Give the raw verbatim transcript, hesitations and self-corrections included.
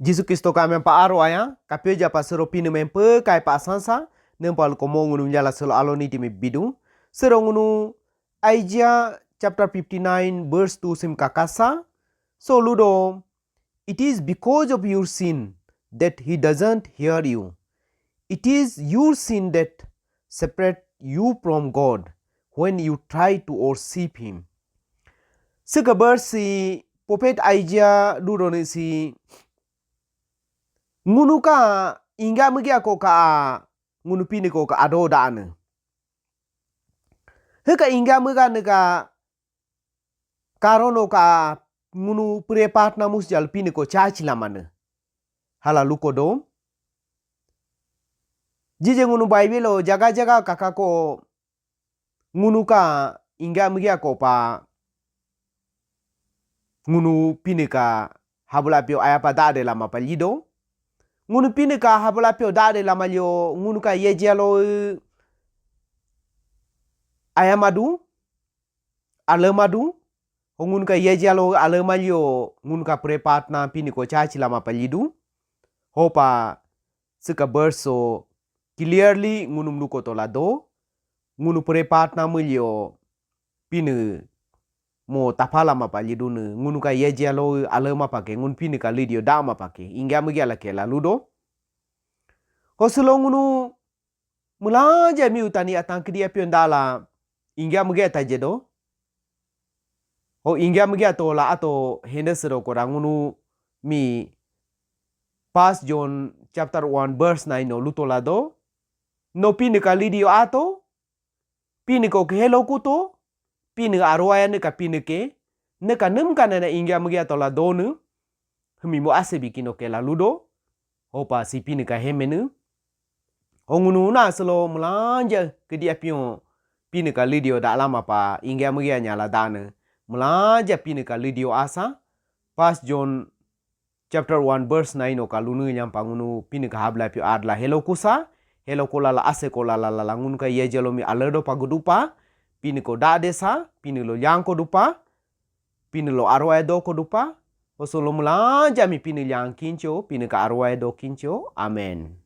Jisu Kristo ka men pa aro aya, kapyo japa sero Pinii men pe kai pa sansa, nem pa luko mo ngunu jala selo alo niti mi bidu. Sero ngunu Isaiah chapter fifty-nine verse two sim kakasa. So ludo, it is because of your sin that he doesn't hear you. It is your sin that separate you from God when you try to worship him. Sika verse si prophet Isaiah ludo ni si ngunu ka inga miigia ko ka ngunu Pinii ko ka ado dane. Hiika inga miiga niika karono ka ngunu pre patna mus jal Pinii ko chachi lamane. Hala luko do. Jije ngunu Bible lo jaga jaga kaka ko ngunu ka inga miigia ko pa ngunu Pinii ka habula pio aya pa dade lama pa lido. Ngunu Pinii ka habula pio dade lama lio ngunu ka yejia lo aya madu, ale madu. Ho ngunu ka yejia lo ale ma lio ngunu ka pre patna Pinii ko chachi lama pa lidu. Hopa sika verse so clearly ngunu mluko tola do. Ngunu pre patna mu lio Pinii mo tapala ma pa lidu ne ngunu ka yejia lo ale ma pa ke ngunu Pinii ka lidio da ma pa ke. Inga miigia la ke la ludo. Ho silo ngunu miilanja mi utani atang kiidi apio ndala inga miigia ta jedo. Ho inga miigia tola ato hende sero kora ngunu mi First John chapter one verse nine no lutola do. No Pinii ka lidio ato. Pinii ko ke helo kuto. Pinii aro aya niika Pinii ke. Niika niimka nana inga miigia tola done. Hemi mo ase bikino ke la ludo. Hopa si Pinii ka hemene. Ho ngunu na selo miilanja kiidi apio Pinii ka lidio da lama pa inga miigia nyala dane. Miilanja Pinii ka lidio asa. First John chapter one verse nine no ka lunu nyampa ngunu Pinii ka habla pio adla helo kusa. Helo kola la ase kola la la ngunu ka yejia lo mi ale do pa gudupa. Pinii ko dade sa. Pinii lo yang ko dupa. Pinii lo aro aya do ko dupa. Ho silo miilanja mi Pinii yang kincho, Pinii ka aro aya do kincho. Amen.